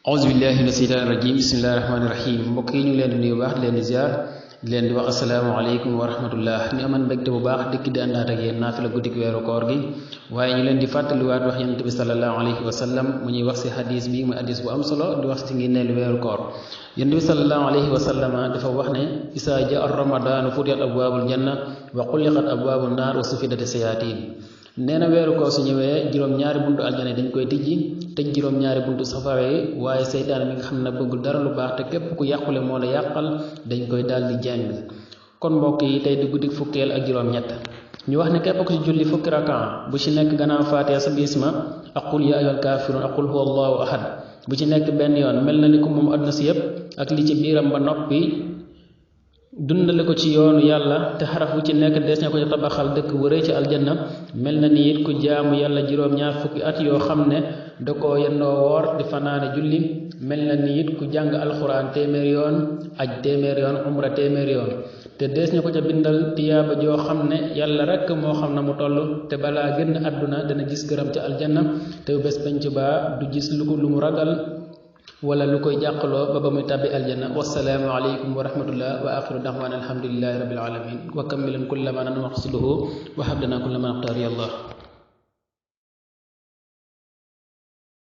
auzu billahi mina seytaani rajim bismillahi rahmaani rahim mbokk yi ñu ngi leen di nuyu baax di leen di ziar di leen di wax asalaamaaleykum wa rahmatullah ñu aman mbégte bu baax dikk di àndaat ak yéen naafila guddik weeru koor gi waaye ñu leen di fàttaliwaat wax yonent bi sallallahu alayhi wa sallam mu ñuy wax si hadis bi muy hadis bu am solo di wax si ngi neelu weeru koor yonent bi sallallahu alayhi wa sallam dafa wax ne isaa jaa ramadaanu futiyat abwaabul janna wa xulliqat abwaabun naar wa sufidati sayaatiin nee na weeru koor su ñëwee juróom-ñaari buntu aljana dañ koy tijji tëj juróom-ñaari buntu safara yi waaye seytaane mi nga xam ne bëggul dara lu baax te képp ku yàqule moo la yàqal dañ koy daal di jàng kon mbokk yi tey di guddi fukkeel ak juróom-ñett ñu wax ne képp ku ci julli fukki rakaa bu ci nekk gannaaw faatiha sa bisma ak qul yaa ayyuhal kaafiruun ak qul huwa allahu ahad bu ci nekk benn yoon mel na ni ko moom àdduna si yépp ak li ci biiram ba noppi dundale ko ci yoonu yàlla te xaraf wu ci nekk des na ko ci tabaxal dëkk bu rëy ci aljanna mel na ni it ku jaamu yàlla juróom-ñaar fukki at yoo xam ne da koo yendoo woor di fanaane julli mel na ni it ku jàng alxuraan téeméer yoon aj téeméer yoon umra téeméer yoon te des na ko ca bindal tiyaaba joo xam ne yàlla rekk moo xam na mu toll te balaa génn àdduna dana gis gërëm ci aljanna te bés penc baa du gis lu mu ragal wala lu koy jàqaloo ba muy tàbbi aljanna wassalaamu aleykum wa rahmatullah wa axiru daxwaana alhamdulillahi rabbil alamin wa kammilan kulla ma naqsiduhu wa habdana kulla ma naqtari allah